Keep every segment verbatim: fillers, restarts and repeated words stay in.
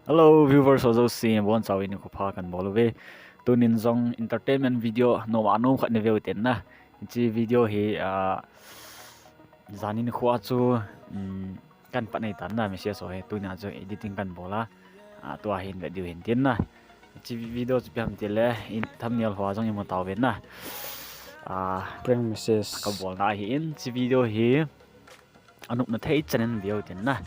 Hello viewers ho jouse, bonchauvin nikho pha kahin bol uve. Tunin jong entertainment video nom a nom khat nei veu hitin na. Hiche video hi, ah, jan nikho a chu, um, kahin pat nei tan na, message ho hi. Tunia chu editing kahin bol a, ah, tua hi in vet diu hin tin na. Hiche video chu ipi ham itile, in thumbnail ho a jong imu tauvin na. Ah, prank message kabolna ahin, hiche video hi anopna thei chan in veu hitin na.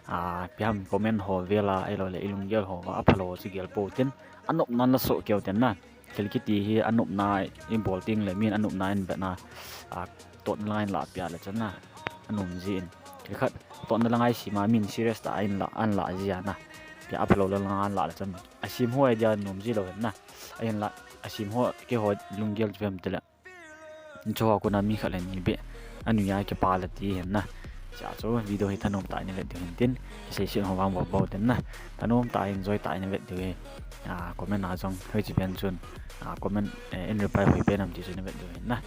Ah, ipi ham comment ho vel a, ahilou le ilunggel ho a, aphalou chu gel pou hitin. Anopna la soh keu hitin na. Thil kiti hi anopna ibol teng le min anopna in vet na. Ah, totna langa in lah peh le chun na, anom jin. Thil khat totna langa isem a min serious tah a in lah, ahin lah ji a na. Ipi aphalou langa ahin lah le chun, asem ho idea nom ji lou hin na. Ahinla, asem ho, keiho lunggel chu ipi ham itile, hicheho a kona mi khat le ni beh anui a kipa le ti hin na. Hichea chu video hi thanom tah in nei vet diu hin tin, kiseiset ho vang bou bou hitin na. Thanom tah in, enjoy tah in nei vet diu hi. Ah, comment a jong hoiche pen chun, ah, comment, eh, in reply hoi pen ham ti chu nei vet diu hin na.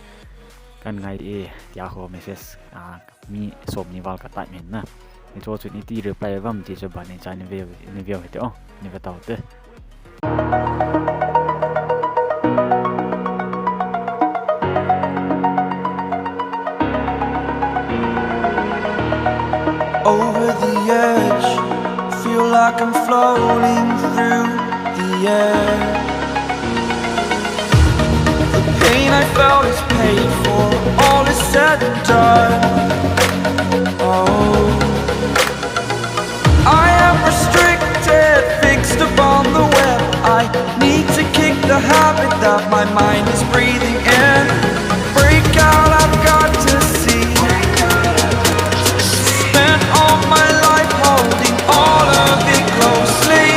Kahin ngai e, tia ho message, ah, mi somni val ka type in na. Hicheho chun iti reply uvem ti chu ban in cha nei veu, nei veu hite o, nei ve taute. Over the edge, feel like I'm floating through the air. The pain I felt is paid for, all is said and done. Oh, I am restricted, fixed upon the web. I need to kick the habit that my mind is breathing in. Break out, I've got to see. Spent all my life holding all of it closely.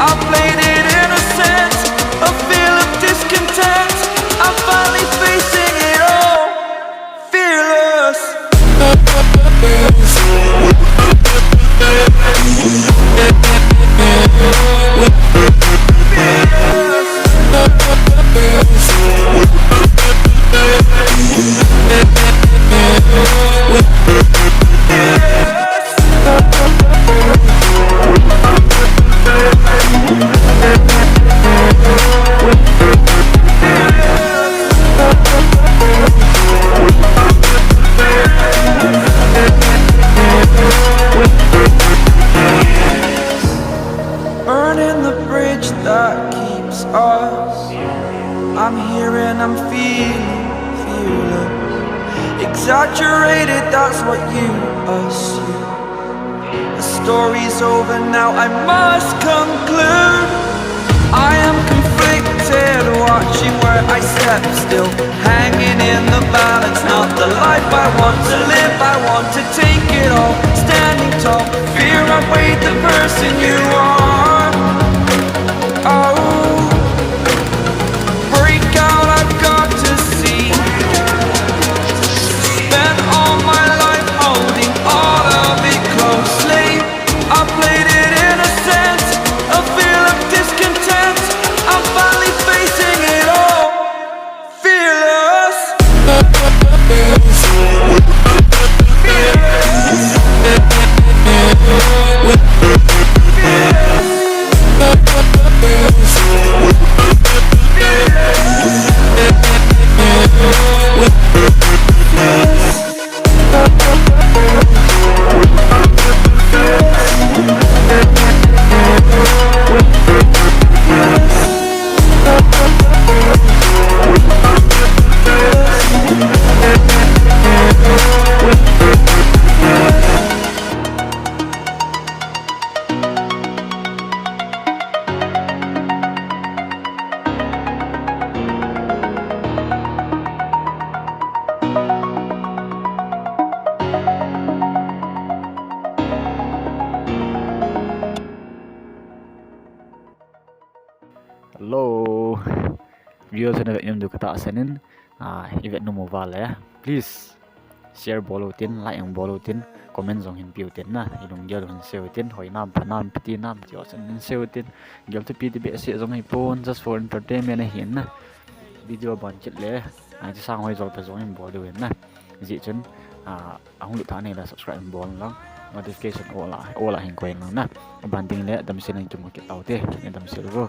I played it innocent, a feel of discontent. I'm finally facing it all, fearless. Burning the bridge that keeps us. I'm here and I'm feeling fearless. Exaggerated, that's what you assume. The story's over now, I must conclude. I am conflicted, watching where I step still. Hanging in the balance, not the life I want to live. I want to take it all, standing tall. Fear outweighed the person you are. Oh, break out, I've got to see. Spent all my life holding all of it closely. I played it innocent, a feel of discontent. I'm finally facing it all, fearless. Hello. Video chu na vet nom diu katahsan in, ah, i vet nom uva le, please share bol utin, like jong bol utin, comment jong hin pe utin na, i lunggel u hin sei utin, hoi nam, pha nam, piti nam, ti ho jong hin sei utin, gel thupi ti behseh jong hipon, just for entertainment ahin na. Video ban kit le, ah, hiche sang hoi jol pha jong hin bol diu hin na. Hijeh chun, ah, ahung lut tha nei le subscribe hin bol lang. notification all a, all a hin koi in lang na. Aban ding le damsel in kimu kit taute, nadamsel uvo.